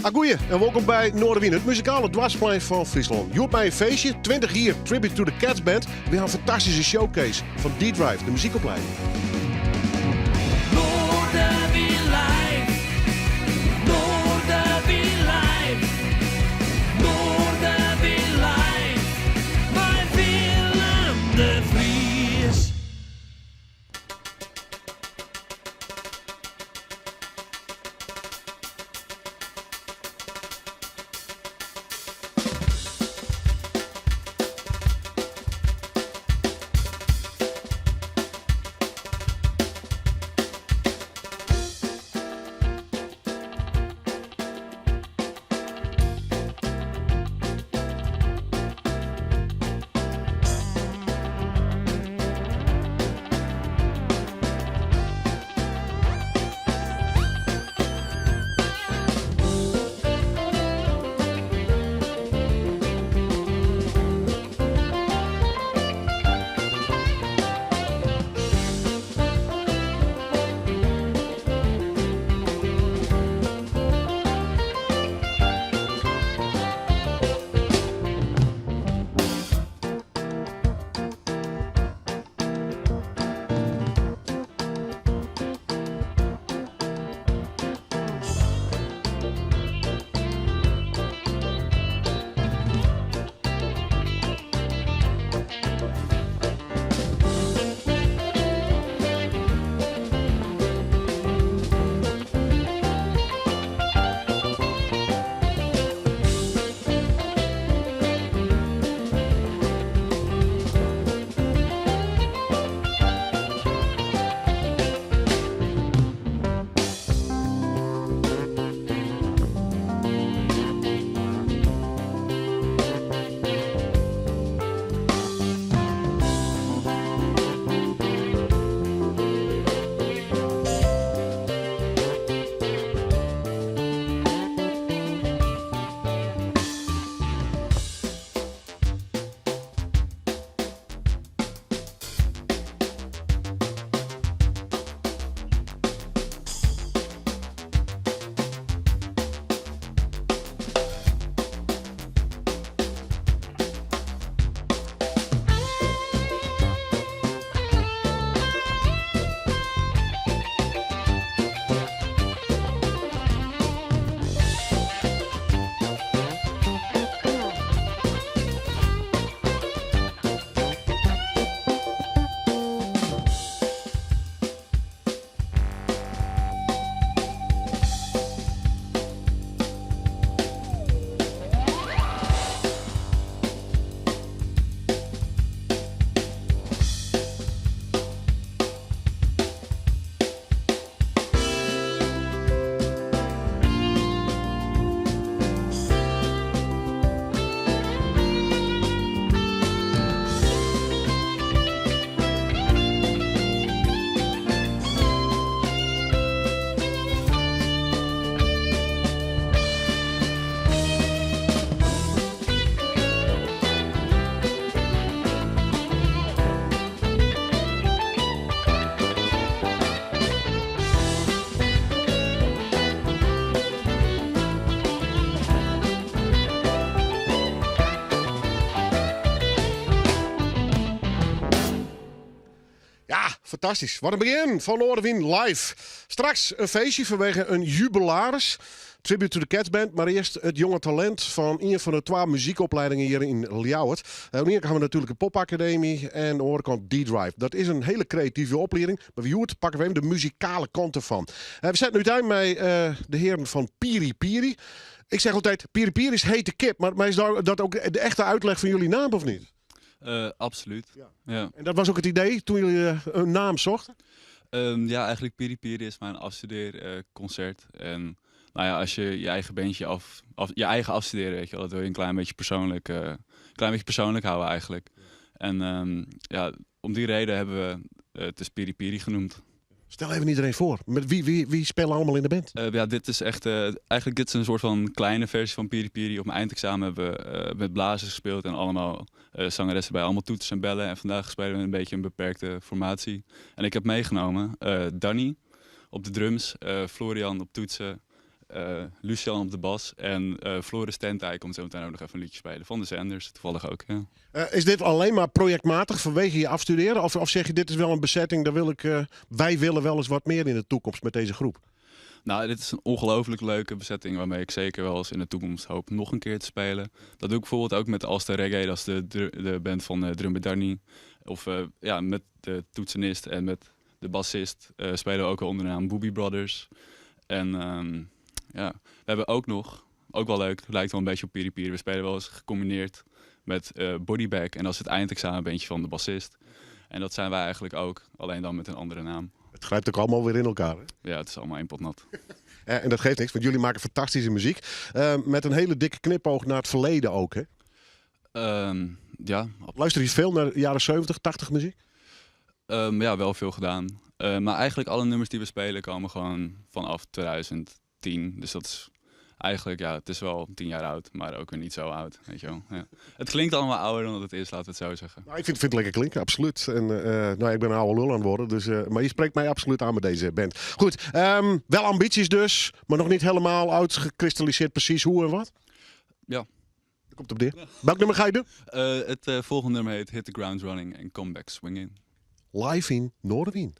Agoeie en wolkom by Noardewyn, it muzikale doarpsplein fan Fryslân. Hjoed mei in feestje, 20 jier Tribute to the Cats Band. Wy ha in fantastyske showcase fan D-Drive, de muzykopleiding. Noardewyn live, Noardewyn live, Noardewyn live, mei Willem de Vries. Ja, fantastysk. Wat in begjin fan Noardewyn live. Straks in feestje fanwege in jubilaris. Tribute to the Cats Band, mar earst it jonge talint fan ien fan de twa muzykopleidingen hjir yn Ljouwert. Oan de iene kant ha we natuerlik de Popakademy en oan de oare kant D-Drive. Dat is in hiele kreative oplieding, mar hjoed pakke we even de muzikale kant derfan. We setten útein mei de hearen fan Piri Piri. Ik zeg altyd, Piri Piri is hete kip, mar is dat ook de echte uitleg van jullie naam of niet? Absoluut. Ja. En dat was ook het idee toen jullie een naam zochten? Ja, eigenlijk Piri Piri is mijn afstudeerconcert. En nou ja, als je je eigen bandje af, af, je eigen afstuderen, weet je wel, dat wil je een klein beetje persoonlijk houden eigenlijk. En ja, om die reden hebben we het dus Piri Piri genoemd. Stel even iedereen voor. Met wie spelen allemaal in de band? Ja, dit is echt, eigenlijk dit is een soort van kleine versie van Piri Piri. Op mijn eindexamen hebben we met blazers gespeeld en allemaal zangeressen bij, allemaal toeters en bellen. En vandaag spelen we een beetje een beperkte formatie. En ik heb meegenomen Danny op de drums, Florian op toetsen, Lucian op de bas en Floris Tentij komt zo meteen ook nog even een liedje spelen. Van de Zenders, toevallig ook. Ja. Is dit alleen maar projectmatig vanwege je afstuderen? Of zeg je, dit is wel een bezetting, daar wil ik, wij willen wel eens wat meer in de toekomst met deze groep? Nou, dit is een ongelooflijk leuke bezetting waarmee ik zeker wel eens in de toekomst hoop nog een keer te spelen. Dat doe ik bijvoorbeeld ook met Alster Reggae, dat is de band van Drummer Danny. Of ja, met de toetsenist en met de bassist spelen we ook al onder de naam Booby Brothers. En ja, we hebben ook nog, ook wel leuk, lijkt wel een beetje op Piri Piri. We spelen wel eens gecombineerd met Bodybag en dat is het eindexamenbandje van de bassist. En dat zijn wij eigenlijk ook, alleen dan met een andere naam. Het grijpt ook allemaal weer in elkaar, hè? Ja, het is allemaal één pot nat. En dat geeft niks, want jullie maken fantastische muziek. Met een hele dikke knipoog naar het verleden ook, hè? Ja. Luister je veel naar de jaren 70, 80 muziek? Ja, wel veel gedaan. Maar eigenlijk alle nummers die we spelen komen gewoon vanaf 2010. Dus dat is eigenlijk, ja, het is wel 10 jaar oud, maar ook weer niet zo oud, weet je wel. Ja. Het klinkt allemaal ouder dan dat het is, laten we het zo zeggen. Nou, ik vind het lekker klinken, absoluut. En nou, ik ben een oude lul aan het worden, dus, maar je spreekt mij absoluut aan met deze band. Goed, wel ambities dus, maar nog niet helemaal uitgekristalliseerd precies hoe en wat? Ja. Dat komt op neer. Ja. Welk nummer ga je doen? Het volgende nummer heet Hit the Ground Running en Come Back Swinging. Live in Noardewyn.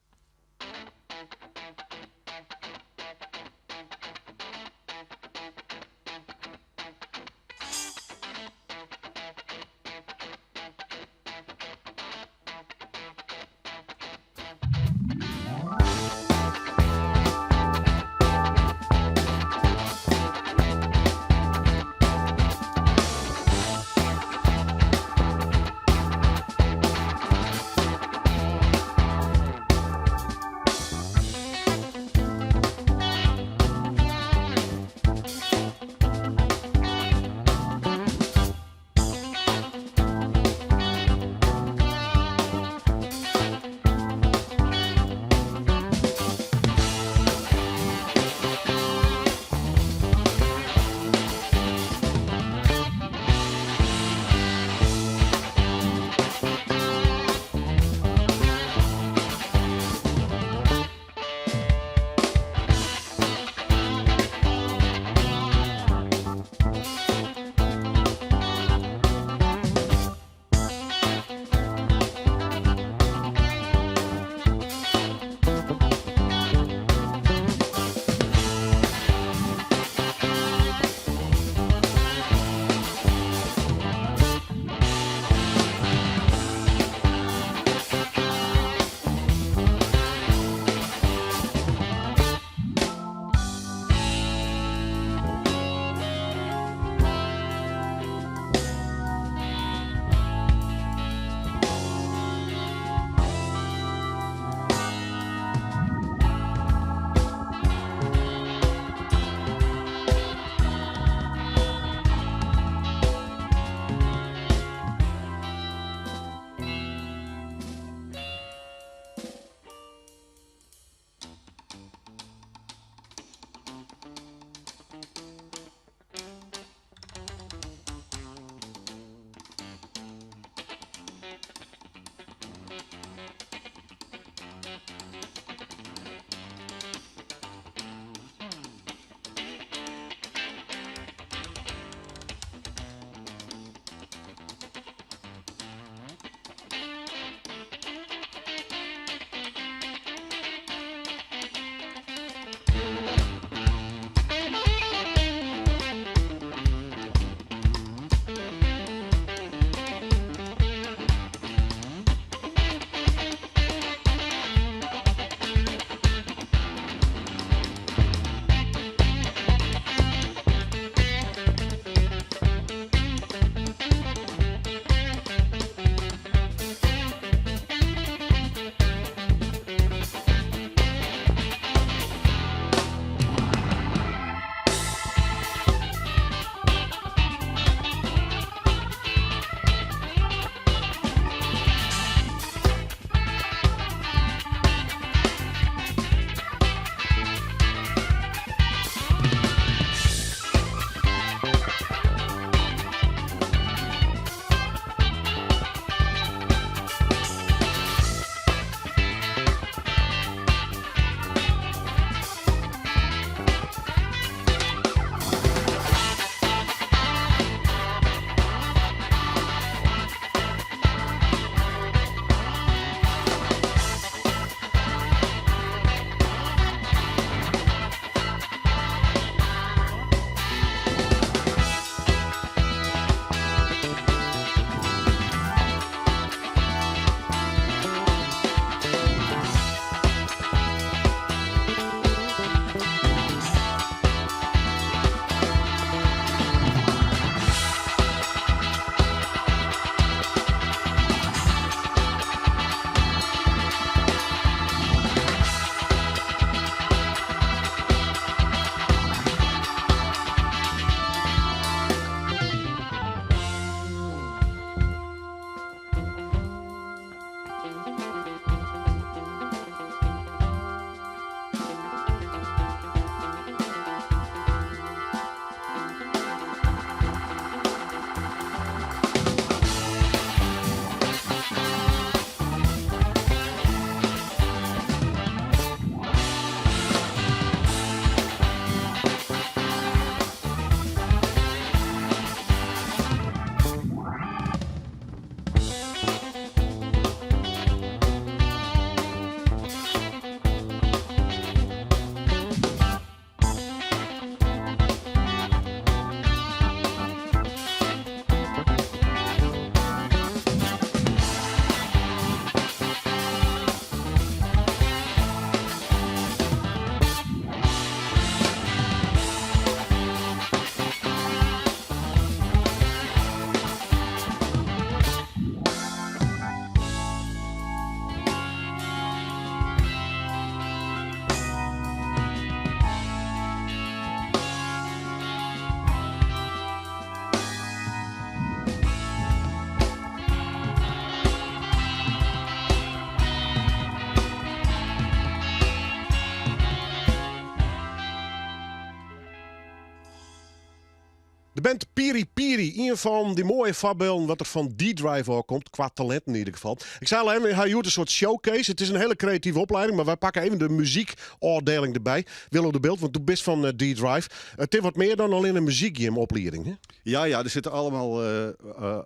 De band Piri Piri, ien fan dy moaie foarbylden wat der fan D-Drive ôfkomt, kwa talint yn ieder gefal. Ik sei al even, we ha hjoed in soart showcase. It is in hiele kreative opleiding, mar wy pakke even de muzykôfdieling derby. Willo de Bildt, want do bist fan D-Drive. It is wat mear dan allinne in muzykoplieding, hè? Ja, der sitte allegear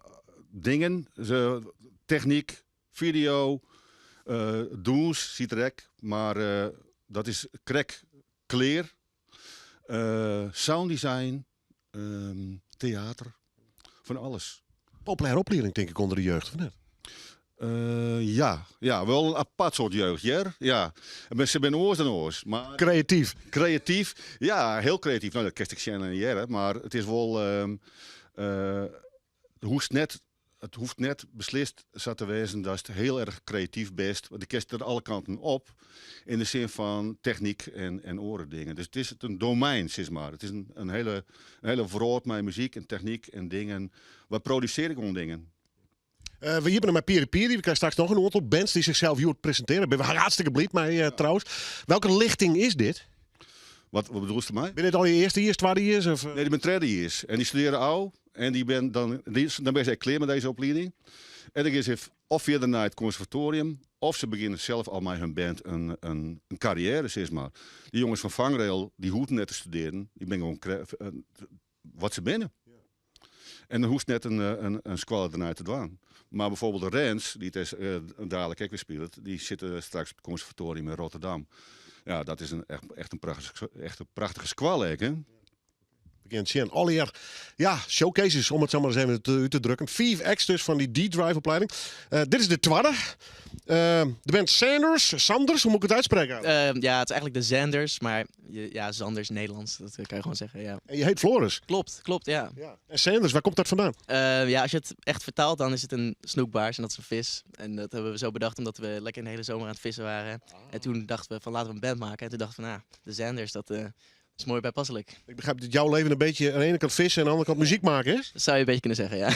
dingen. Technyk, fideo, dûns sit der ek. Mar dat is krekt klear. Sounddesign, teater, fan alles. Populêre oplieding, tink ik, ûnder de jeugd, of net? Ja, wol in apart soart jeugd, hear. Ja. Se binne oars dan oars. Mar Kreatyf. Kreatyf, ja, hiel kreatyf. No, dat kinst ek sjen en hearre, mar it is wol, it hoecht net beslist sa te wêzen datst hiel erch kreatyf bist. Want do kinst der alle kanten op yn de sin fan technyk en oare dingen. Dus it is in domein, sis mar. It is in hiele wrâld mei muzyk en technyk en dingen. Wy produsearje gewoan dingen. We hiene mei Piri Piri. We krije straks noch in oantal bands dy't sichsels hjoed presintearje. Binne we hartstikke bliid mei trouwens. Welke lichting is dit? Wat bedoelst dermei? Binne dit al je earstejiers, twaddejiers? Of? Nee, dy binne treddejiers. En dy studearje ôf. En dan binne se klear mei dizze oplieding. En dan geane se of fierder nei it konservatoarium, of se begjinne sels al mei har band in karriêre, sis mar. Dy jonges fan Vangrail, dy hoege net te studearjen. Dy binne gewoan wat se binne. En dan hoecht net in skoalle dernei te dwaan. Mar bygelyks de Rens, dy't is, dalik ek wer spilet, dy sitte straks op it konservatoarium yn Rotterdam. Ja, dat is echt in prachtige skoalle ek, hè? We gean sjen. Allegear, ja, showcases, om it sa mar ris even út te drukken. Fiif acts dus fan dy D-Drive opleiding. Dit is de twadde. De band Sanders, Sanders, hoe moat ik it útsprekke? Ja, it is eigentlik de Zanders, mar ja, Zanders Nederlânsk, dat kinst gewoan sizze, ja. En je hiet Floris? Kloppet, ja. Ja. En Sanders, wêr komt dat fandaan? Ja, as je it echt fertaalst, dan is it in snoekbaars en dat is in fisk. En dat hawwe we sa betocht omdat we lekker in hiele simmer oan it fiskjen wiene. En doe tochten we fan laten we in band meitsje. En doe tochten we fan, nou, de Zanders, dat is moai bypaslik. Ik begrijp dat jouw leven een beetje aan de ene kant vissen en aan de andere kant muziek maken is. Dat zou je een beetje kunnen zeggen, ja.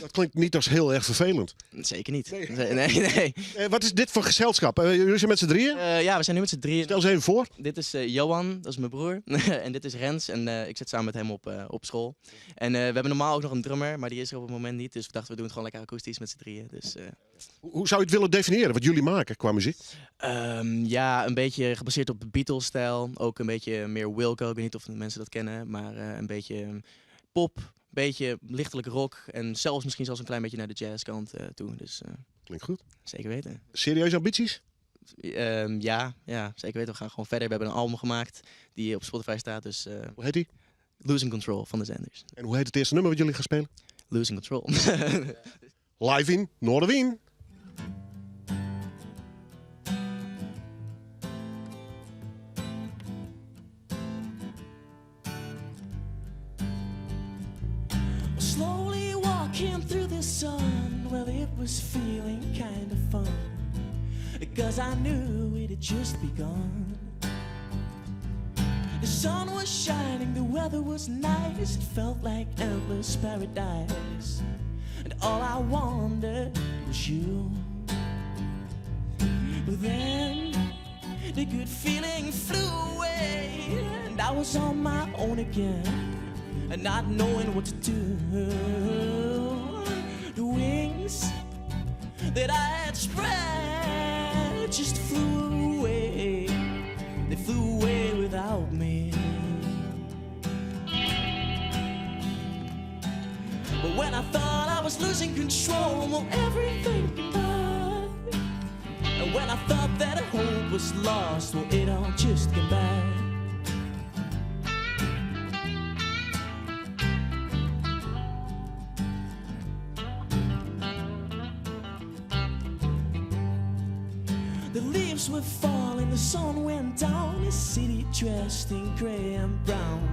Dat klinkt niet als heel erg vervelend. Zeker niet. Nee. Wat is dit voor gezelschap? Jullie zijn met z'n drieën? Ja, we zijn nu met z'n drieën. Stel eens even voor. Dit is Johan, dat is mijn broer. En dit is Rens en ik zit samen met hem op school. En we hebben normaal ook nog een drummer, maar die is er op het moment niet. Dus we dachten, we doen het gewoon lekker akoestisch met z'n drieën. Dus. Hoe zou je het willen definiëren, wat jullie maken qua muziek? Ja, een beetje gebaseerd op de Beatles-stijl. Ook een beetje meer Wilco, ik weet niet of de mensen dat kennen. Maar een beetje pop, een beetje lichtelijk rock. En zelfs misschien zelfs een klein beetje naar de jazzkant toe. Dus, Klinkt goed. Zeker weten. Serieuze ambities? Ja, zeker weten. We gaan gewoon verder. We hebben een album gemaakt die op Spotify staat. Dus, Hoe heet die? Losing Control van de Zanders. En hoe heet het eerste nummer wat jullie gaan spelen? Losing Control. Live in Noardewyn. Slowly walking through the sun, well, it was feeling kind of fun. 'Cause I knew it had just begun. The sun was shining, the weather was nice, it felt like endless paradise. And all I wanted was you. But then the good feeling flew away, and I was on my own again, and not knowing what to do. The wings that I had spread just flew away. They flew away without me. But when I thought I was losing control, well, everything came back. And when I thought that hope was lost, well, it all just came back. The leaves were falling, the sun went down, the city dressed in gray and brown.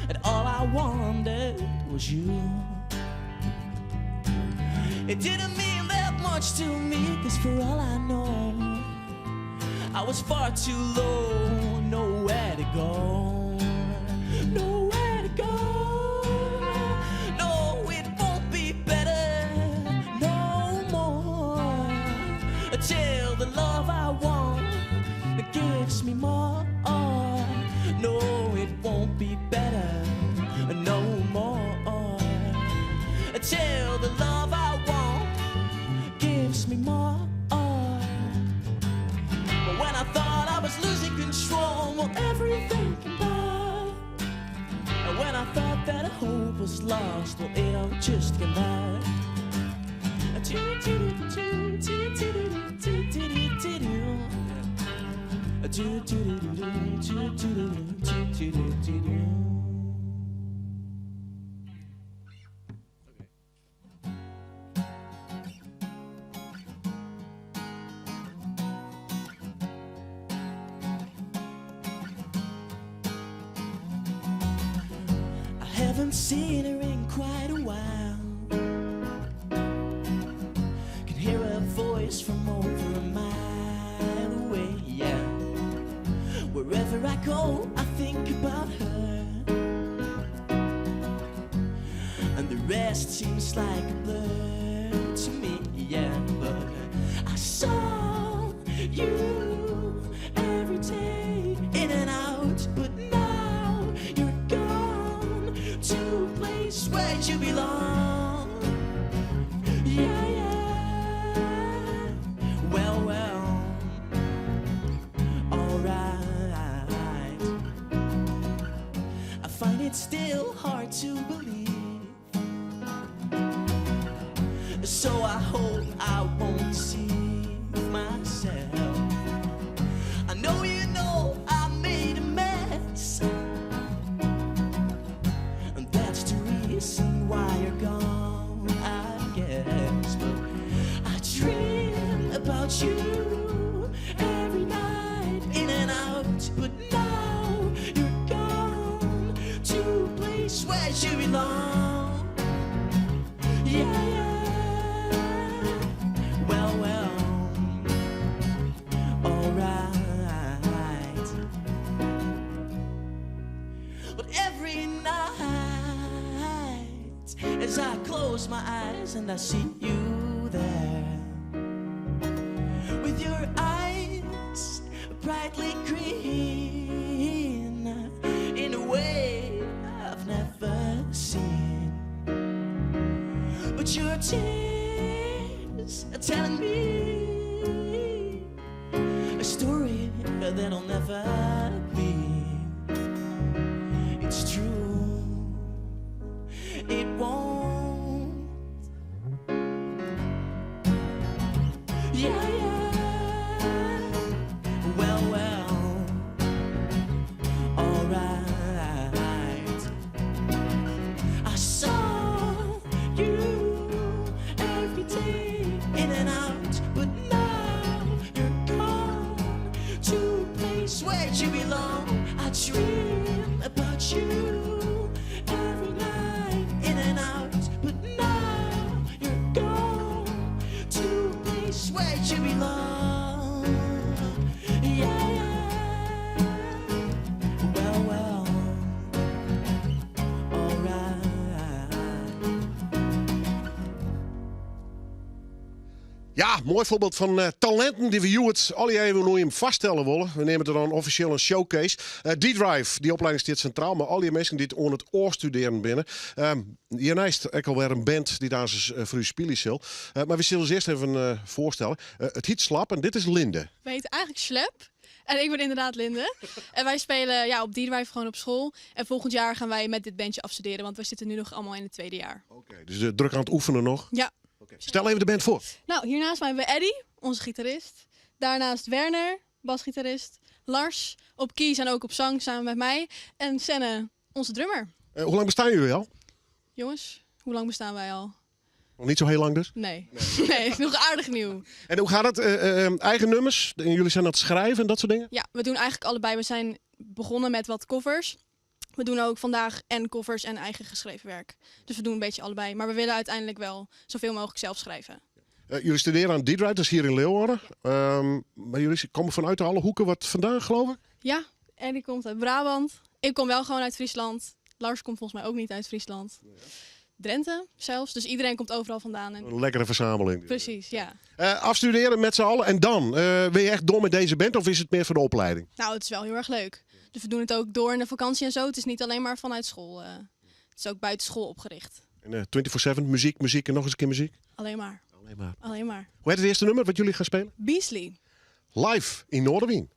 And all I wanted was you. It didn't mean that much to me, 'cause for all I know, I was far too low, nowhere to go. Nowhere to go. No, it won't be better, no more. Till the love I want gives me more. No, it won't be better, no more. me more. But when I thought I was losing control, well, everything came back. And when I thought that hope was lost, well, it all just came back. I haven't seen her in quite a while. Can hear her voice from over a mile away, yeah. Wherever I go, I think about her. And the rest seems like a blur to me, yeah. But I saw you every day in and out, but now you're gone to a place where you belong. Yeah, yeah. Well, well, alright. I find it still hard to believe. So I hope I won't deceive myself. I know you know I made a mess. And that's the reason why you're gone, I guess. But I dream about you every night, in and out. But now you're gone to a place where you belong. Yeah, yeah. Well, well, alright. But every night, as I close my eyes and I see you there, with your eyes brightly green, in a way I've never seen. But your tears are telling me a story that'll never be. It's true, it won't. Yeah, yeah. Well, well, alright. I saw you every day in and out, but now you're gone to a place where you belong. I dream about you every night in and out, but now you're gone to a place where you belong. Yeah, yeah. Well, well, alright. Ja, moai foarbyld fan talinten dy't we hjoed allegear even oan jim foarstelle wolle. We neame it dan offisjeel in showcase. D-Drive, dy oplieding stiet sintraal, mar al dy minsken dy't oan it ôfstudearjen binne. Hjirneist ek alwer in band dy't aanst foar ús spylje sil. Mar we sille ús earst even foarstelle. It hjit Slap en dit is Linde. We heten eigenlijk Slap. En ik ben inderdaad Linde. En wij spelen, ja, op D-Drive gewoon op school. En volgend jaar gaan wij met dit bandje afstuderen, want wij zitten nu nog allemaal in het tweede jaar. Oké, dus drok oan it oefenjen noch? Ja. Oké. Stel even de band foar. Nou, hiernaast mij hebben we Eddy, onze gitarist. Daarnaast Werner, basgitarist. Lars, op keys en ook op zang samen met mij. En Senne, onze drummer. Hoe lang bestaan jullie al? Jongens, hoe lang bestaan wij al? Nog niet zo heel lang dus? Nee, nee, nog aardig nieuw. En hoe gaat het? Eigen nummers? En jullie zijn aan het schrijven en dat soort dingen? Ja, we doen eigenlijk allebei. We zijn begonnen met wat covers. We doen ook vandaag en covers en eigen geschreven werk. Dus we doen een beetje allebei. Maar we willen uiteindelijk wel zoveel mogelijk zelf schrijven. Jullie studeren aan D-Drive, dat is hier in Leeuwarden. Maar jullie komen vanuit alle hoeken wat vandaan, geloof ik? Ja, en die komt uit Brabant. Ik kom wel gewoon uit Friesland. Lars komt volgens mij ook niet uit Friesland. Drenthe zelfs. Dus iedereen komt overal vandaan. En Een lekkere verzameling. Precies, ja. Afstuderen met z'n allen. En dan? Wil je echt door met deze band of is het meer voor de opleiding? Nou, het is wel heel erg leuk. Dus we doen het ook door in de vakantie en zo. Het is niet alleen maar vanuit school. Het is ook buiten school opgericht. En 24/7, muziek, muziek en nog eens een keer muziek? Alleen maar. Alleen maar. Alleen maar. Hoe heet het eerste nummer wat jullie gaan spelen? Beastly. Live in Noardewyn.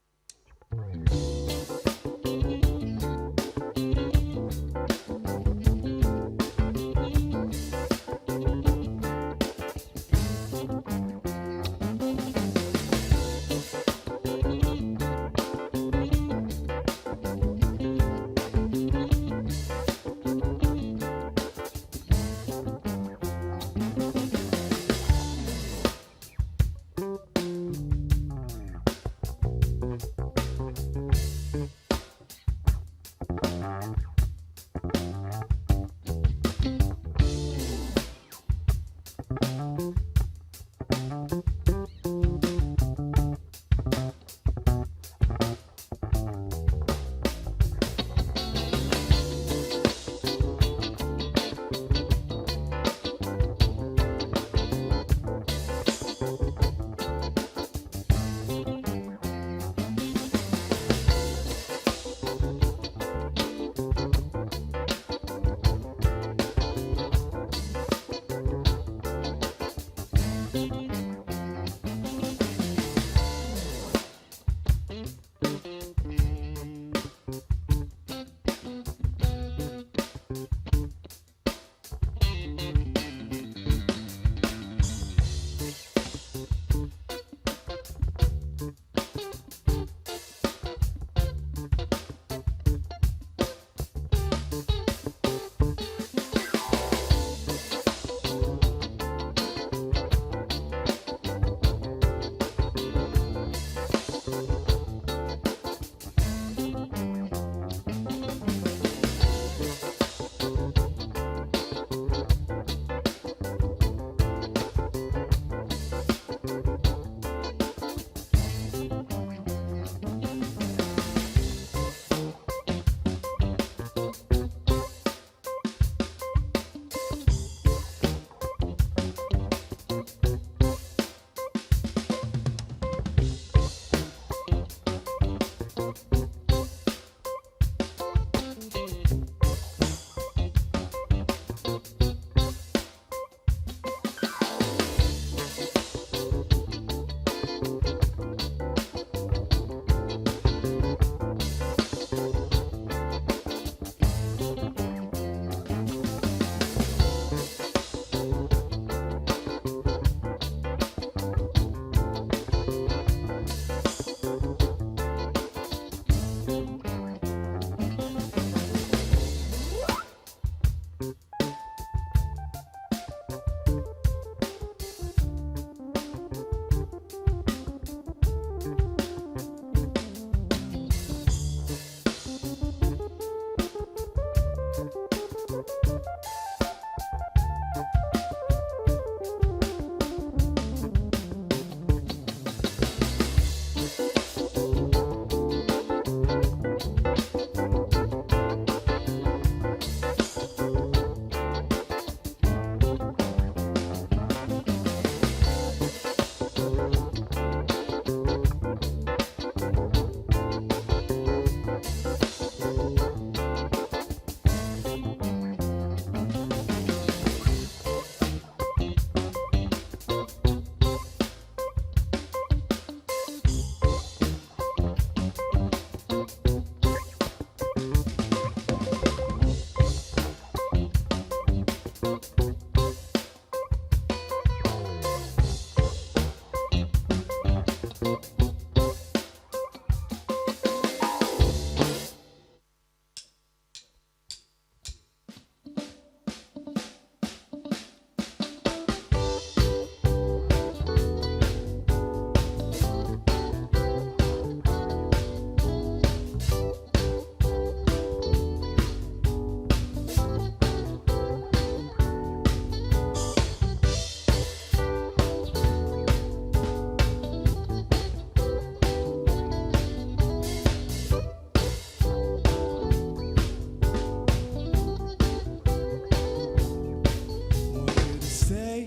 Want you to stay,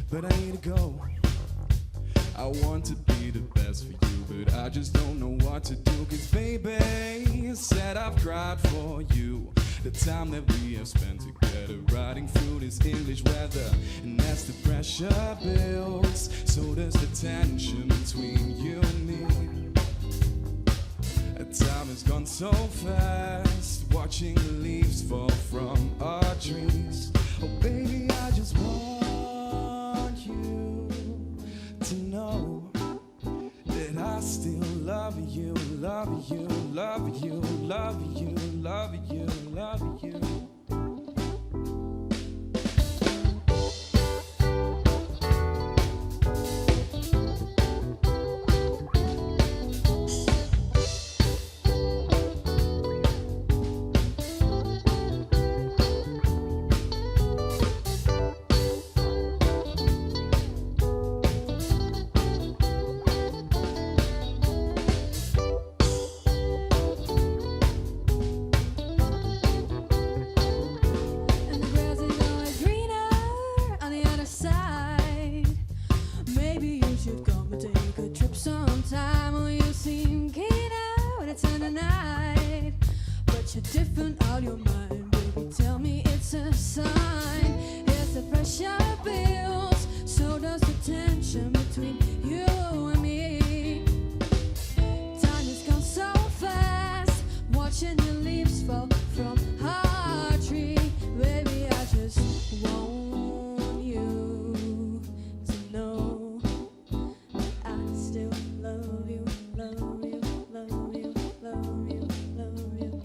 but I need to go. I want to be the best for you, but I just don't know what to do. Cause baby, said I've cried for you. The time that we have spent together, riding through this English weather. And as the pressure builds, so does the tension between you and me. Time has gone so fast, watching the leaves fall from our trees. Oh, baby, I just want you to know that I still love you, love you, love you, love you, love you, love you. And the grass is always greener on the other side. Maybe you should come and take a trip sometime. Well, you seem keener when it's in the night. But you're different out your mind, baby. Tell me it's a sign. Yes, the pressure builds, so does the tension between you and me. Time has gone so fast, watching the leaves fall from our tree. Baby, I just want you to know that I still love you, love you, love you, love you, love you.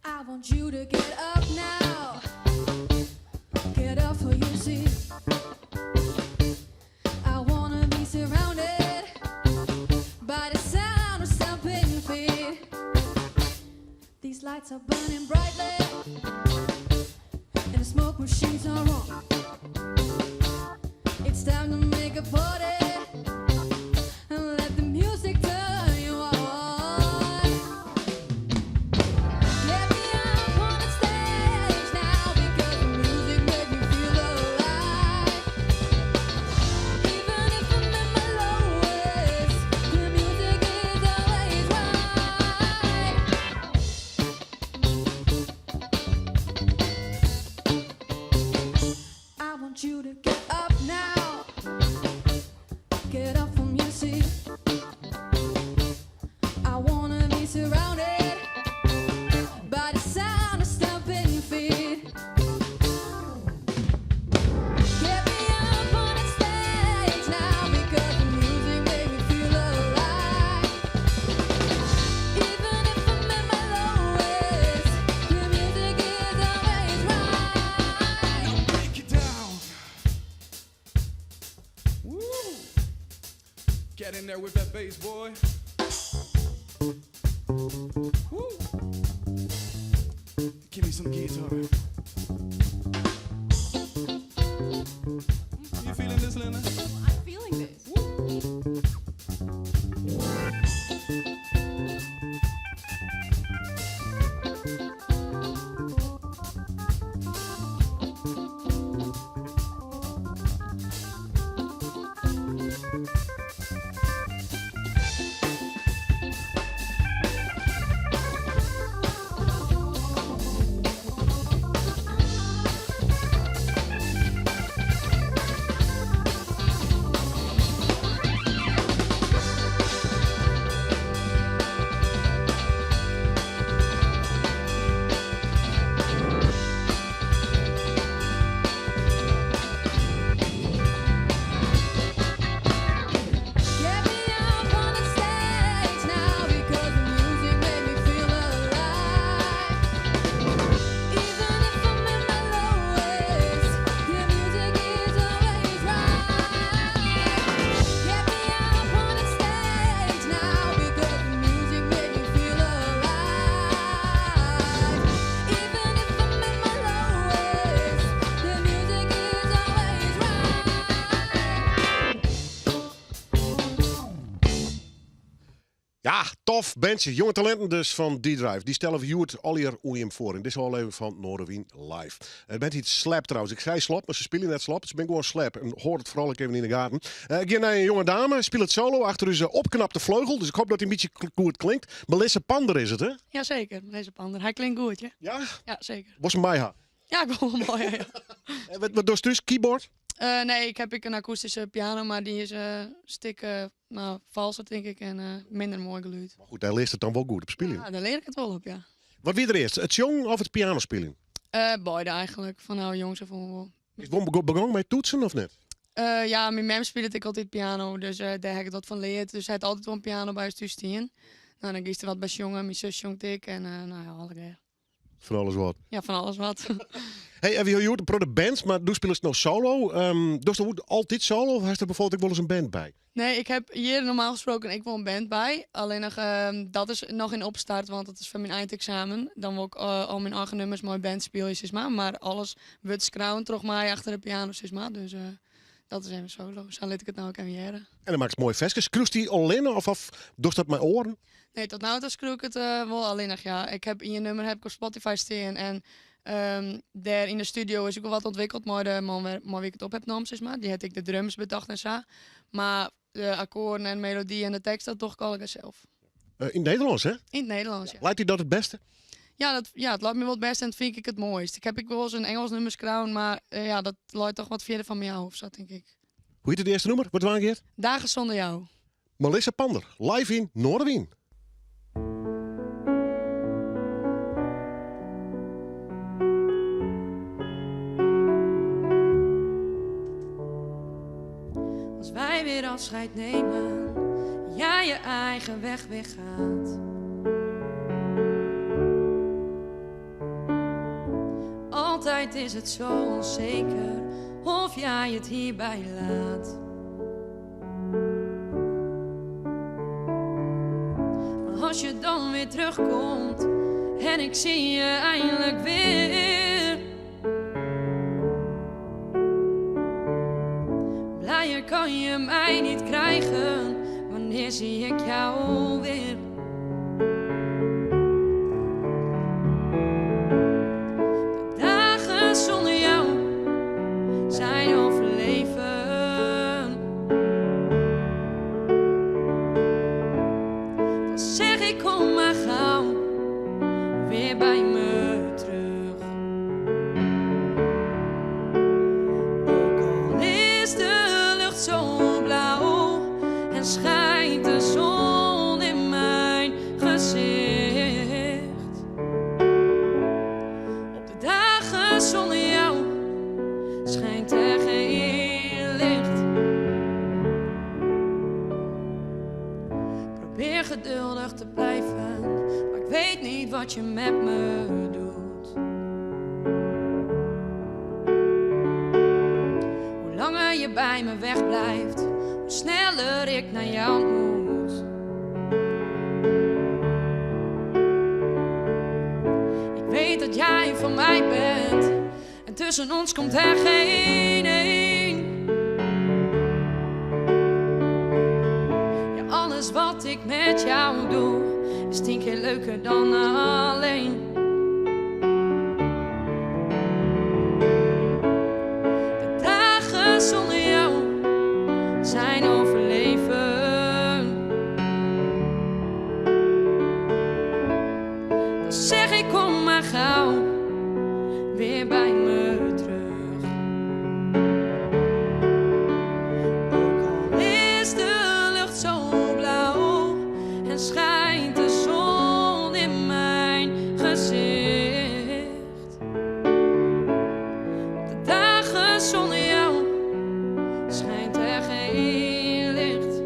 I want you to get up now. Get up for your seat. I wanna be surrounded by the sound of stomping feet. These lights are burning brightly, and the smoke machines are on. It's time to make a party and let the music turn you on. Get me up on the stage now because the music makes me feel alive. Even if I'm at my lowest, the music is always right. I want you to get up now. Get up from your seat. I wanna be surrounded by the sound of stomping feet. Get me up on the stage now because the music makes me feel alive. Even if I'm at my lowest, the music is always right. Now break it down. Woo! Get in there with that bass, boy. Woo! Give me some guitar. You feeling this, Lena? I'm feeling this. Woo! Ja, tof bandje. Jonge talinten dus fan D-Drive. Dy stelle we hjoed allegear oan jim foar yn dizze ôflevering fan Noardewyn Live. De band hjit Slap trouwens. Ik sei Slop, mar se spylje net Slop. Se binne gewoan Slap. En hâld it foaral ek even yn de gaten. Ik gean nei in jonge dame. Spilet solo achter ús opknapte fleugel. Dus ik hoop dat hy in bytsje goed klinkt. Melissa Pander is it, hè? Jazeker, Melissa Pander. Hy klinkt goed, ja. Ja? Ja, zeker. Wolst him by ha? Ja, ik wol him by ha, ja. En wat dochst thús? Keyboard? Nee, ik ha ek in akoestyske piano, mar dy is in stik nou, falsker, tink ik, en minder moai gelûd. Mar goed, dêr learst it dan wol goed op spyljen. Ja, dêr lear ik it wol op, ja. Wat wie der earst, it sjongen of it pianospyljen? Beide eigentlik, fanôf jongs af oan wol. Is it wol begûn mei toetsen of net? Ja, myn mem spilet ek altyd piano, dus dêr ha ik it wat fan leard. Dus sy hat altyd wol in piano by ús thús stien. Nou, dan giest der wat by sjongen, myn sus sjongt ek en nou ja, allegear. Fan alles wat. Ja, fan alles wat. Hey, en we hawwe hjoed in protte bands, mar do spilest no solo. Dochst do altyd solo of hast der bijvoorbeeld ek wolris in band by? Nee, ik ha hjir normaal gesproken ek wol in band by. Allinnich dat is noch yn opstart, want dat is foar myn eineksamen. Dan wol ik al myn eigen nummers mei band spylje, sis mar. Mar alles wurdt skreaun troch my achter de piano, sis mar. Dus dat is even solo. Sa lit ik it no ek even hearre. En dan makkest moaie ferskes. Skriuwst dy allinne of dochst dat mei oaren? Nee, tot no ta skriuw ik it wol allinnich, ja. Ik ha ien nummer ha ik op Spotify stean en dêr yn de studio is ek wol wat ûntwikkeld mei de man mei wie ik it op ha nommen, sis mar. Dy hat ek de drums betocht en sa. Mar de akkoarden en melody en de tekst, dat doch ik allegear sels. Yn it Nederlânsk, hè? Yn it Nederlânsk, ja. Leit dy dat it bêste? Ja, dat, ja, it leit my wol it bêste en dat fyn ik ek it moaist. Ik ha ek wolris in Ingelsk nummer skreaun, mar ja, dat leit toch wat fierder fan my ôf, sa tink ik. Hoe hjit it earste nûmer? Wat dwaan giet? Dagen zonder jou. Melissa Pander, live yn Noardewyn. Als wij weer afscheid nemen, jij je eigen weg weer gaat. Altijd is het zo onzeker of jij het hierbij laat. Maar als je dan weer terugkomt en ik zie je eindelijk weer. Blijer kan je mij niet krijgen, wanneer zie ik jou weer? De dagen zonder jou zijn overleven. Dan zeg ik kom maar gauw weer bij me terug. Ook al is de lucht zo blauw en schijnt de zon in mijn gezicht. Op de dagen zonder jou schijnt er geen licht. Probeer geduldig te blijven, maar ik weet niet wat je met me doet. Hoe langer je bij me wegblijft, hoe sneller ik naar jou moet. Ik weet dat jij van mij bent en tussen ons komt er geen één. Ja, alles wat ik met jou doe is 10 keer leuker dan alleen. De dagen zonder jou zijn overleven. Dan zeg ik kom maar gauw weer bij me terug. Ook al is de lucht zo blauw en schijnt de zon in mijn gezicht. Op de dagen zonder jou schijnt er geen licht.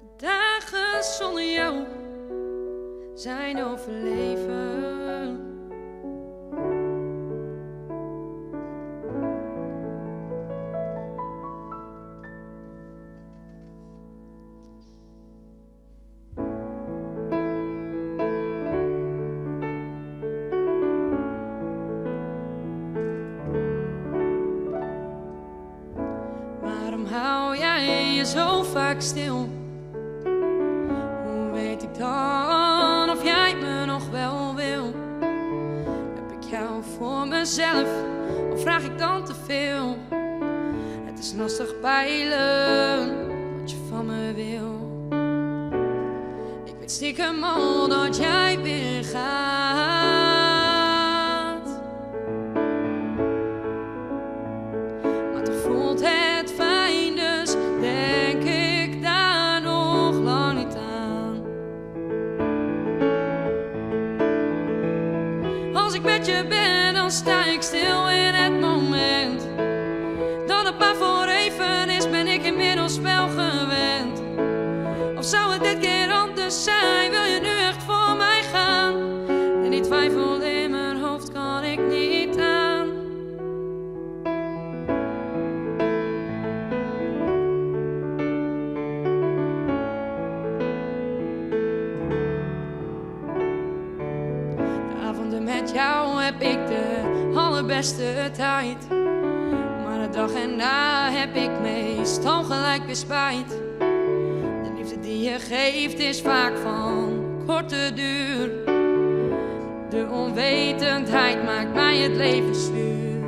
De dagen zonder jou zijn overleven. zo vaak stil. Hoe weet ik dan of jij me nog wel wil? Heb ik jou voor mezelf of vraag ik dan te veel? Het is lastig peilen wat je van me wil. Ik weet stiekem al dat jij weer gaat. Maar toch voelt het fijn, dus denk ik daar nog lang niet aan. Als ik met je ben, dan sta ik stil in het moment. Dat het maar voor even is, ben ik inmiddels wel gewend. Of zou het dit keer anders zijn? Wil je nu echt voor mij gaan? En die twijfel in mijn hoofd kan ik niet aan. De avonden met jou heb ik de allerbeste tijd. Maar de dag erna heb ik meestal gelijk weer spijt. De liefde die je geeft is vaak van korte duur. De onwetendheid maakt mij het leven zuur.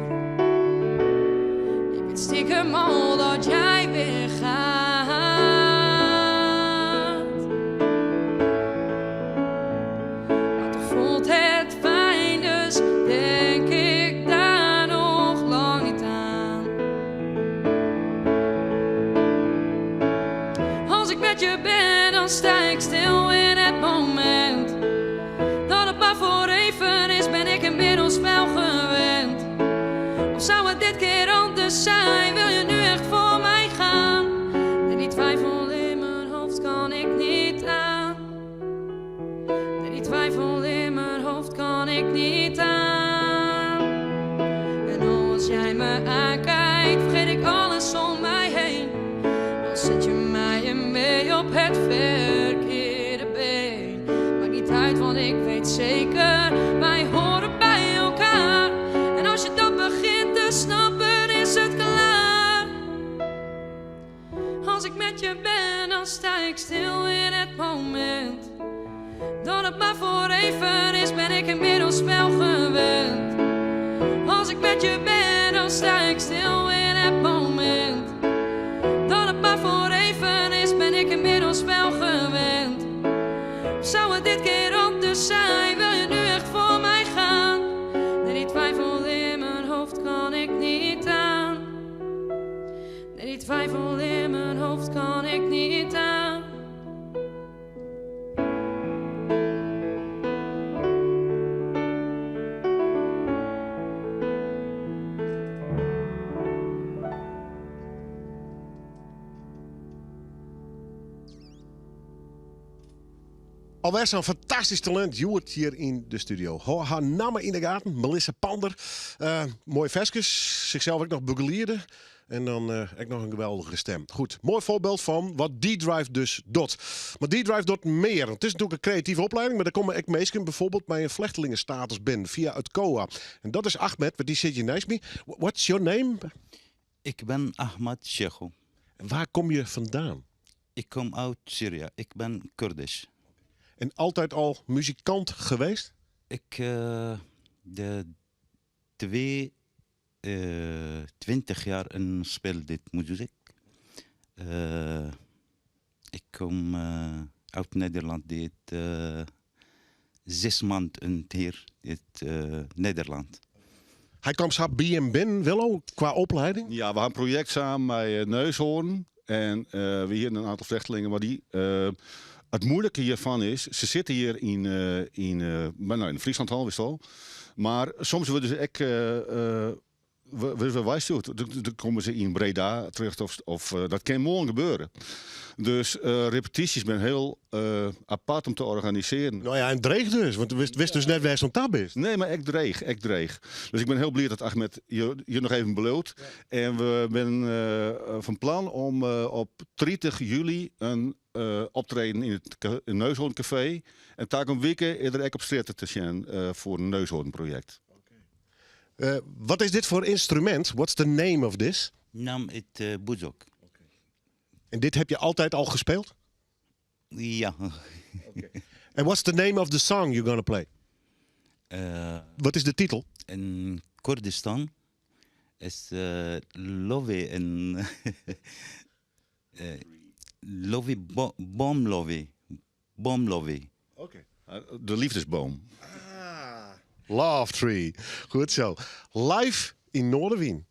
Ik weet stiekem al dat jij weer gaat. Maar toch voelt het fijn, dus denk ik daar nog lang niet aan. Als ik met je ben, dan sta ik stil in het moment. Dat het maar voor even is, ben ik inmiddels wel gewend. Of zou het dit keer anders zijn? Wil je nu echt voor mij gaan? Nee, die twijfel in mijn hoofd kan ik niet aan. Nee, die twijfel in mijn hoofd kan ik niet aan. En als jij me aankijkt, vergeet ik alles om mij heen. Dan zet je mij mee op het verkeerde been. Maakt niet uit, want ik weet zeker, wij horen bij elkaar. En als je dat begint te snappen, is het klaar. Als ik met je ben, dan sta ik stil in het moment. Dat het maar voor even is, ben ik inmiddels wel gewend. Als ik met je ben, dan sta ik stil in het moment. Dat het maar voor even is, ben ik inmiddels wel gewend. Zou het dit keer anders zijn? Wil je nu echt voor mij gaan? Nee, die twijfel in mijn hoofd kan ik niet aan. Nee, die twijfel in mijn hoofd kan ik niet aan. Alweer zo'n fantastisch talent, Joert hier in de studio. Ho, haar namen in de gaten, Melissa Pander. Mooi versjes, zichzelf ook nog begeleerde. En dan ook nog een geweldige stem. Goed, mooi voorbeeld van wat D-Drive dus doet. Maar D-Drive doet meer. Het is natuurlijk een creatieve opleiding, maar daar komen ik meestal bijvoorbeeld bij een vluchtelingenstatus binnen via het COA. En dat is Ahmed, want die zit hier naast me. What's your name? Ik ben Ahmad Sheikho. En waar kom je vandaan? Ik kom uit Syrië. Ik ben Koerdisch. En altijd al muzikant geweest? Ik de twee, 20 jaar in speel dit muziek. Ik kom uit Nederland, dit 6 maanden in hier, dit Nederland. Hij kwam zo bij en bin, Willo, qua opleiding? Ja, we hebben een project samen bij Neushoorn. En we hier een aantal vluchtelingen, maar die... Het moeilijke hiervan is, ze zitten hier in Friesland al, wist al. Maar soms worden ze echt, we waarschuwd. Dan komen ze in Breda terecht of dat kan morgen gebeuren. Dus repetities zijn heel apart om te organiseren. Nou ja, en dreig dus, want wist dus net waar zo'n tab is. Nee, maar echt dreig, echt dreig. Dus ik ben heel blij dat Ahmed je nog even belooft. En we zijn van plan om op 30 juli een optreden in het Neushoorncafé. En daar een week eerder ook op straat te zijn voor een Neushoornproject. Wat is dit voor instrument? What's the name of this? Naam het bouzouki. Okay. En dit heb je altijd al gespeeld? Ja. And what's the name of the song you're gonna play? Wat is de titel? In Kurdistan is Love en Love Boom Love. Boom Love. Oké. De liefdesboom. Ah, Love Tree. Goed zo. Live in Noardewyn.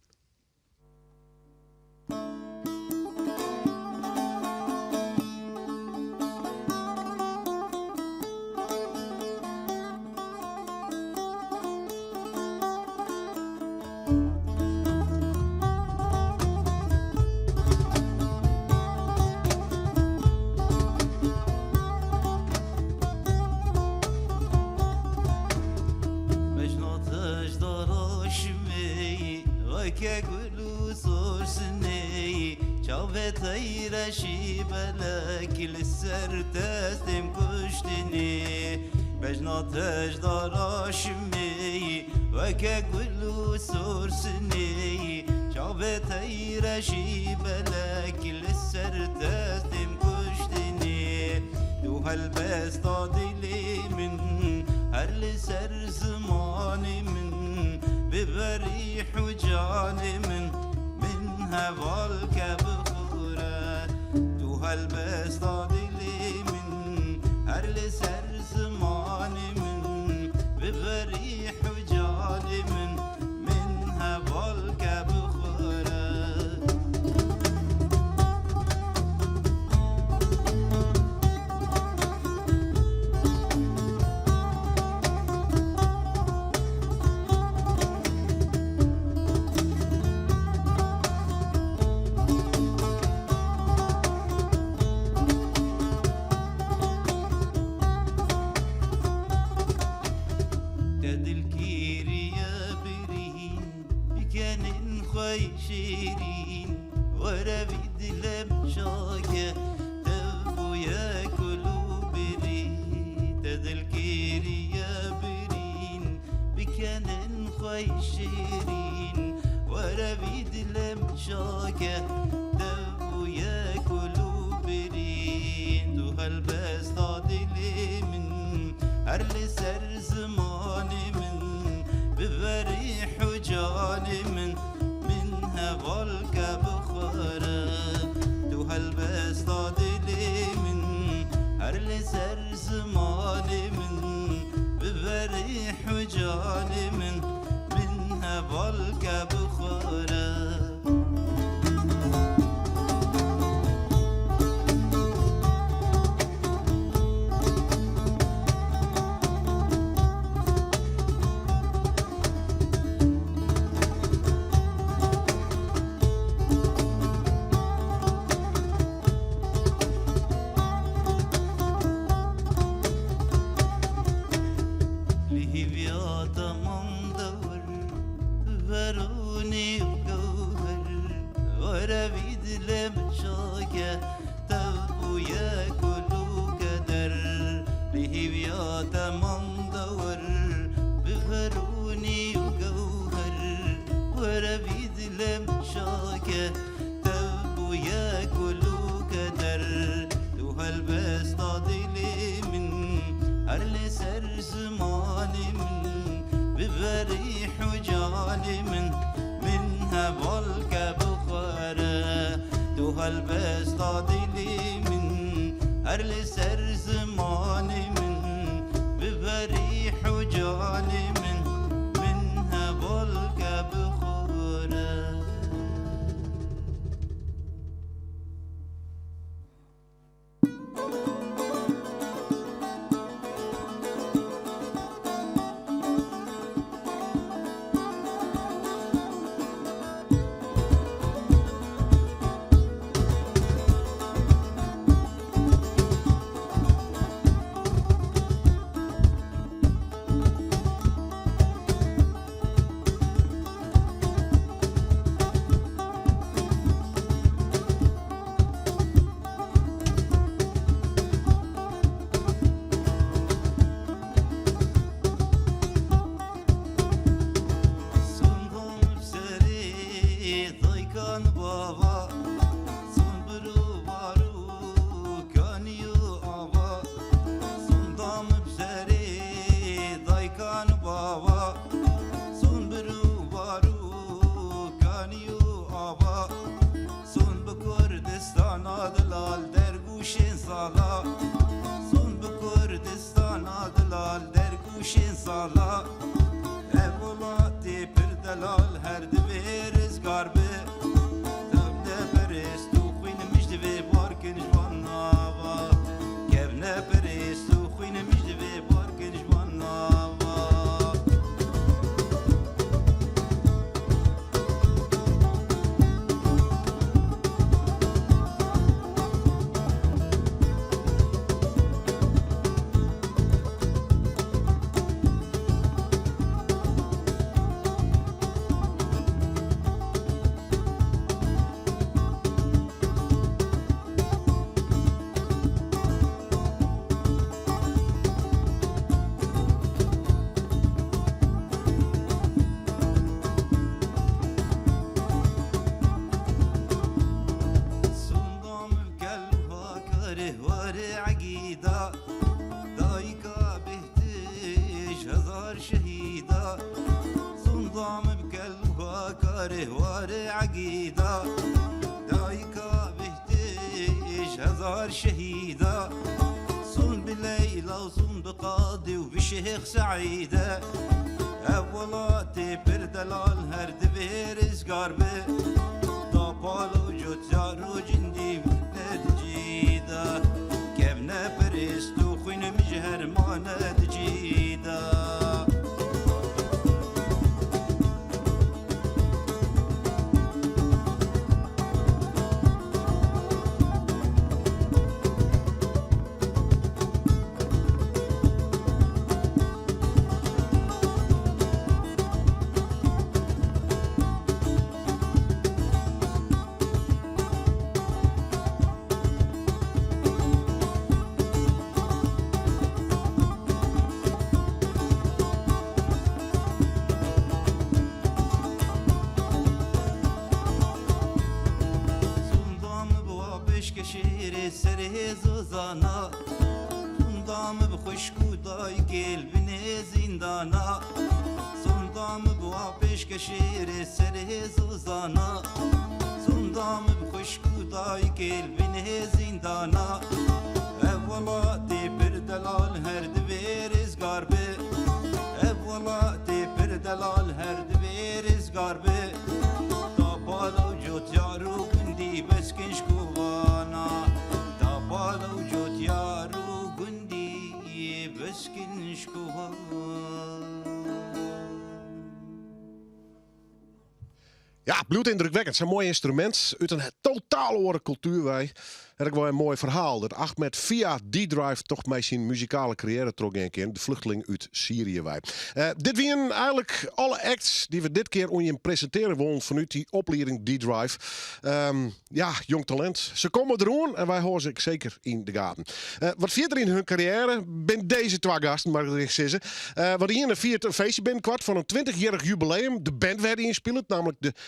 Ja, bliuwt yndrukwekkend. Sa'n moai ynstrumint út in totaal oare kultuer wei. En ek wol in moai ferhaal dat Ahmed fia D-Drive toch mei syn muzikale karriêre trochgean kin, de fluchteling út Syrië wei. Eh, dit wienen eigenlik alle acts dy't we dit kear oan jim presintearje wollen fanút dy oplieding D-Drive. Ehm, ja, jong talint. Se komme deroan en wy hâlde se ek seker yn de gaten. Eh, wat fierder yn hun karriêre binne dizze twa gasten, moat ik sizze. Eh, want de iene fiert in feestje binnenkoart fan in 20-jierrich jubileum. De band wêr't hy yn spilet, nammentlik de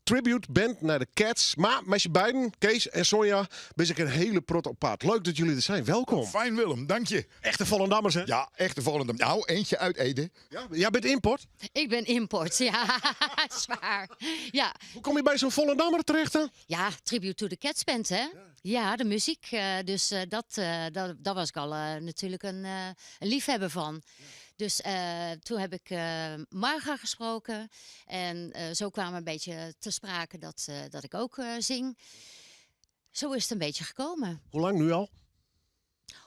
tribute band nei de Cats. Mar mei syn beiden, Kees en Sonja, binne se ek in hiele protte op paad. Leuk dat jullie der zijn. Welkom. Fijn Willem, dank je. Echte Volendammers, hè? Ja, echte Volendam. Nou, eentje uit Ede. Ja, jij bent import? Ik ben import, ja, zwaar. Ja. Hoe kom je bij zo'n Volendammer terecht dan? Ja, Tribute to the Cats Band, hè? Ja, de muziek. Dus dat was ik al natuurlijk een liefhebber van. Dus toen heb ik Marga gesproken. En zo kwam een beetje te sprake dat ik ook zing. Zo is het een beetje gekomen. Hoe lang nu al?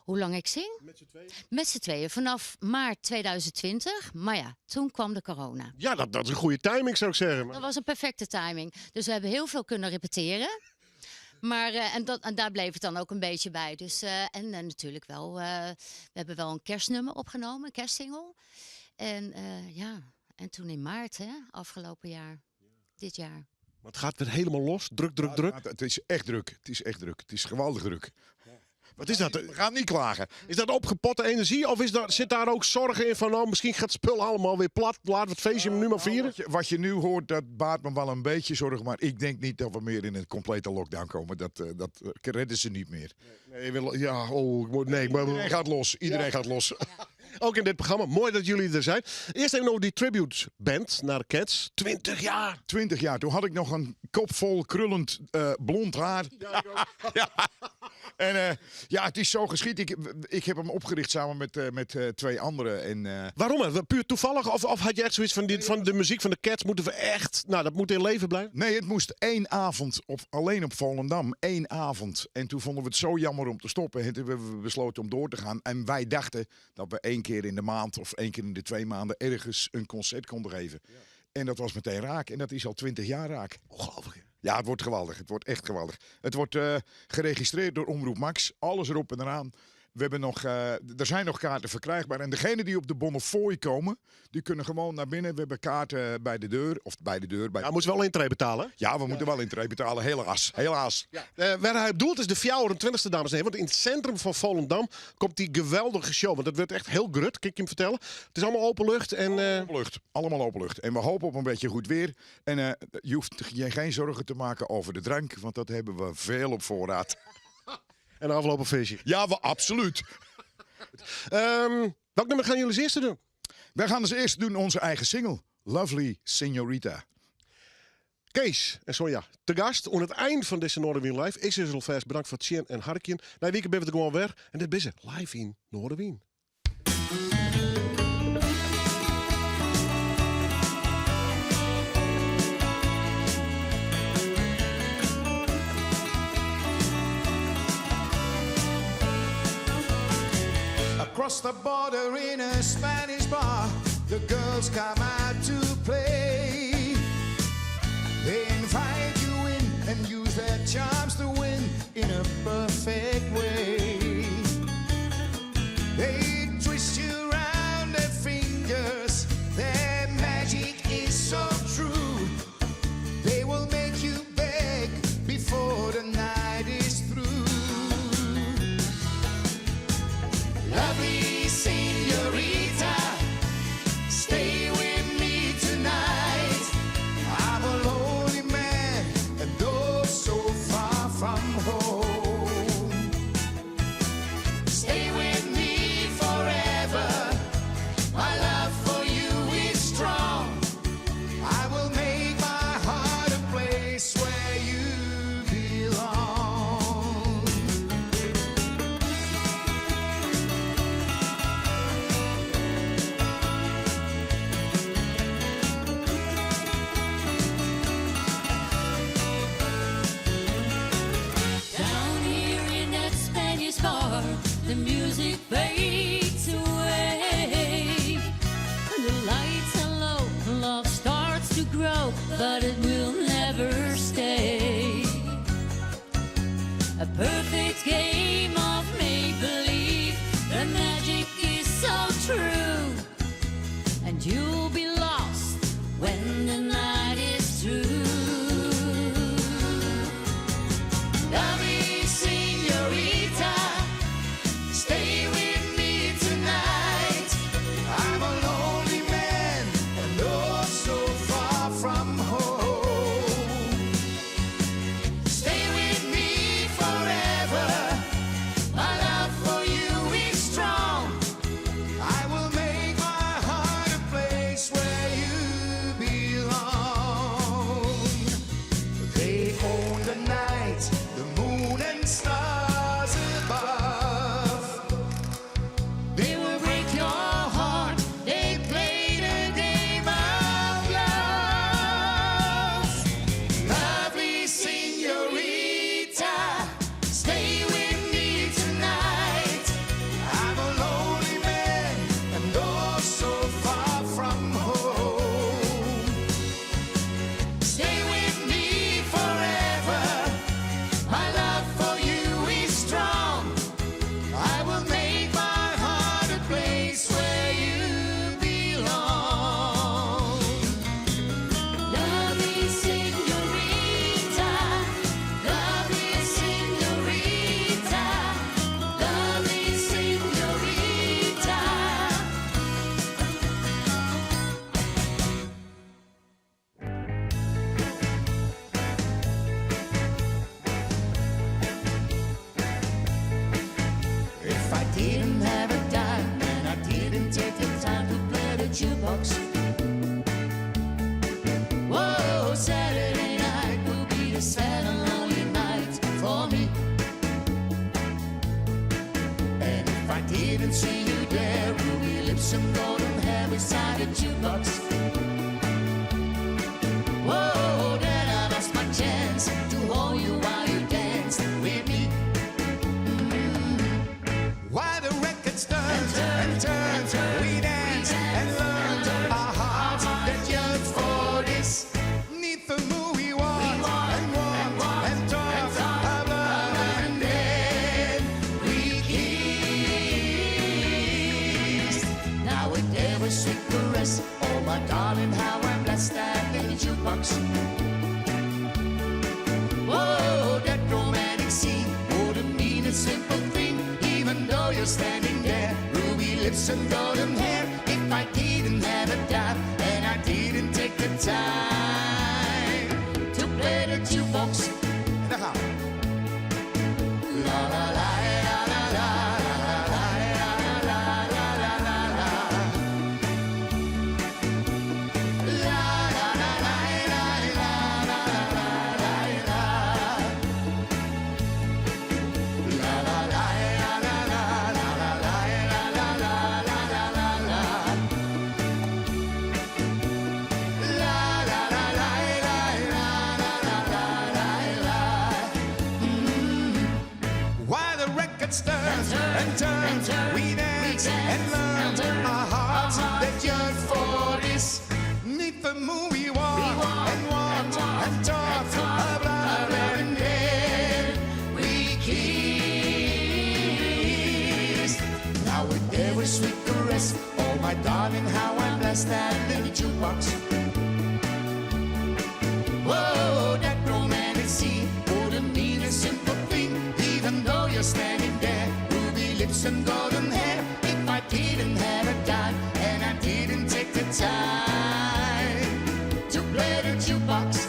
Hoe lang ik zing? Met z'n tweeën? Met z'n tweeën, vanaf maart 2020. Maar ja, toen kwam de corona. Ja, dat is een goede timing zou ik zeggen. Dat was een perfecte timing. Dus we hebben heel veel kunnen repeteren. Maar en daar bleef het dan ook een beetje bij. Dus, en natuurlijk wel, we hebben wel een kerstnummer opgenomen, een kerstsingle. En ja, en toen in maart, hè, afgelopen jaar, dit jaar. Maar het gaat weer helemaal los, druk, druk, Ja, druk. het is echt druk, het is echt druk. Het is geweldig druk. Wat is dat? We gaan niet klagen. Is dat opgepotte energie of zit daar ook zorgen in van nou, misschien gaat het spul allemaal weer plat, laten we het feestje nu maar vieren? Wat je nu hoort, dat baart me wel een beetje zorgen, maar ik denk niet dat we meer in een complete lockdown komen. Dat redden ze niet meer. Nee, nee, wil, ja, oh, ik moet, nee, ik moet, Iedereen gaat los, iedereen Ja. gaat los. Ook in dit programma. Mooi dat jullie er zijn. Eerst even over die tribute band naar de Cats. 20 jaar. 20 jaar. Toen had ik nog een kop vol krullend blond haar. Ja, ik ook. Ja. En ja, het is zo geschied. Ik heb hem opgericht samen met twee anderen. En Waarom? Hè? Puur toevallig? Of had je echt zoiets van, dit, van de muziek van de Cats moeten we echt... Nou, dat moet in leven blijven? Nee, het moest 1 avond, op, alleen op Volendam. 1 avond. En toen vonden we het zo jammer om te stoppen. En toen hebben we besloten om door te gaan. En wij dachten dat we 1 keer in de maand of 1 keer in de 2 maanden ergens een concert konden geven. Ja. En dat was meteen raak. En dat is al 20 jaar raak. Ongelooflijk, hè? Ja, het wordt geweldig. Het wordt echt geweldig. Het wordt geregistreerd door Omroep Max. Alles erop en eraan. We hebben nog, er zijn nog kaarten verkrijgbaar. En degenen die op de Bonnefoy komen, die kunnen gewoon naar binnen. We hebben kaarten bij de deur. Of bij de deur. Bij Ja, moeten we wel intree betalen, hè? Ja, we moeten wel intree betalen. Helaas. Helaas. Ja. Waar hij op doelt is de 24e, dames en heren. Want in het centrum van Volendam komt die geweldige show. Want dat wordt echt heel grut, kan ik je hem vertellen. Het is allemaal open lucht. En, Allemaal open lucht. Allemaal open lucht. En we hopen op een beetje goed weer. En je hoeft je geen zorgen te maken over de drank. Want dat hebben we veel op voorraad. En de afgelopen feestje. Ja, absoluut. Welk nummer gaan jullie als eerste doen? Wij gaan als eerste doen onze eigen single. Lovely Senorita. Kees en Sonja, te gast oan it ein fan dizze Noardewyn Live. Ik sis alfêst bedankt foar it sjen en harkjen. Nije wike binne we der gewoan wer. En dit binne se live yn Noardewyn. Across the border in a Spanish bar, the girls come out to play. They invite you in and use their charms to win in a perfect way. They twist you round their fingers, their magic is so true. They will make you beg before the night is through. Lovely senorita, stay with me tonight. I'm a lonely man and oh so far from home. Stay with me forever. My love for you is strong. I will make my heart a place where you belong. Down here in that Spanish bar, the music fades away. The lights are low, love starts to grow, but it will never stay. A perfect game of make believe, the magic is so true, and you'll be lost when the night is through. Lovely senorita, stay with me tonight. I'm a lonely man and oh so far from home. Stay with me forever. My love for you is strong. I will make my heart a place where you belong. They own the night, the moon and stars above. They will break your heart. They play the game of love. Lovely senorita, stay with me tonight. I'm a lonely man and oh so far from home. Stay with me forever. My love for you is strong. I will make my heart a place where you belong. Lovely senorita, lovely senorita, lovely senorita. If I didn't have a dime and I didn't take the time to play the jukebox. Whoa, Saturday night will be the sad and lonely night for me. And if I didn't see you there, ruby lips and golden hair beside the jukebox. Whoa, then I lost my chance to hold you while you danced with me. While the record turns and turns, we dance and learn our hearts that yearn for this. Neath the moon we walk and walk and talk of love, and then we kissed. Now with every sweet caress, oh my darling, how I'm blessed at the jukebox. Whoa, that romantic scene wouldn't mean a simple thing, even though you're standing there, ruby lips and golden hair. If I didn't have a dime and I didn't take the time to play the jukebox. En daar gaan we. La la la la la la la la la la la la la. lips and golden hair. If I didn't have a dime and I didn't take the time to play the jukebox.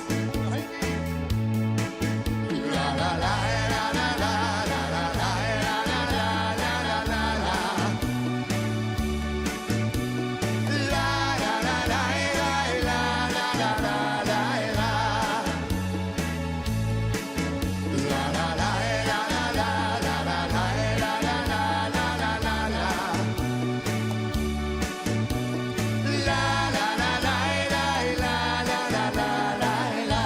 La la la la la la la la la la la la la la la. La la la la la la la la la la. La la la la la la la la la la la la la la la. La la la la la la la la la la la.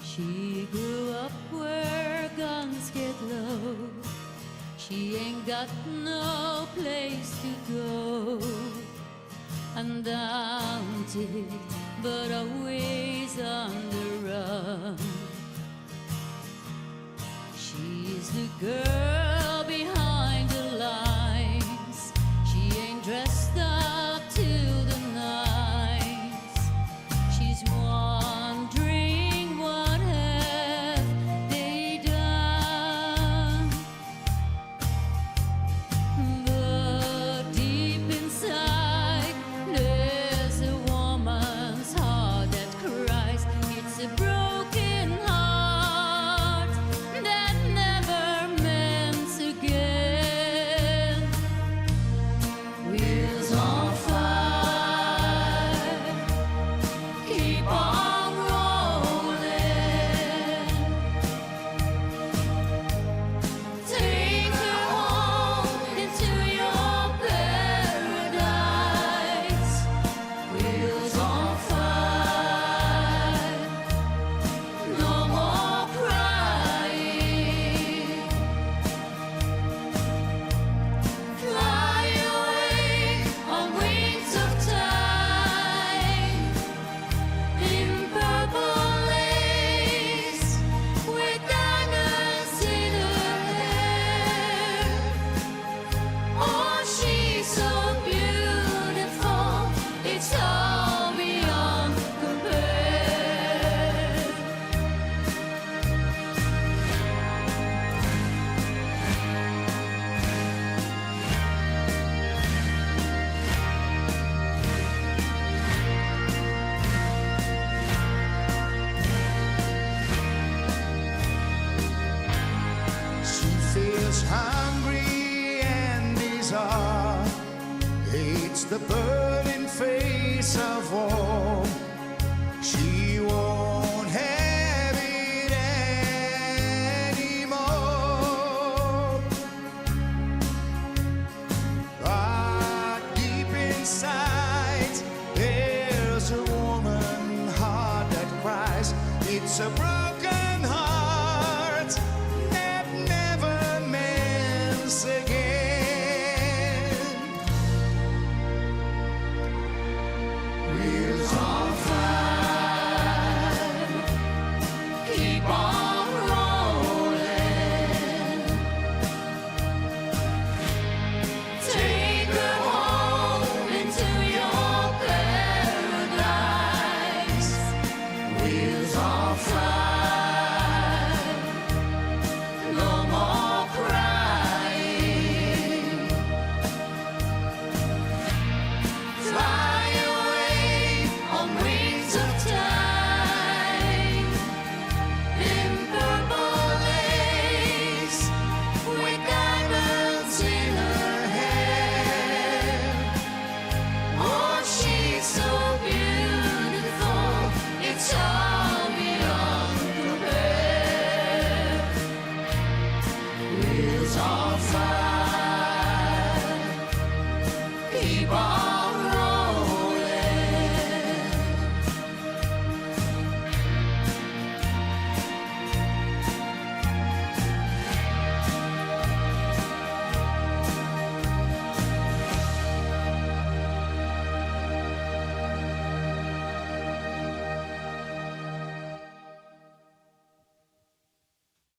She grew up where guns get low. She ain't got no place to go. Undaunted, but always on the run. She's the girl behind the lines. She ain't dressed up. the burning face of war.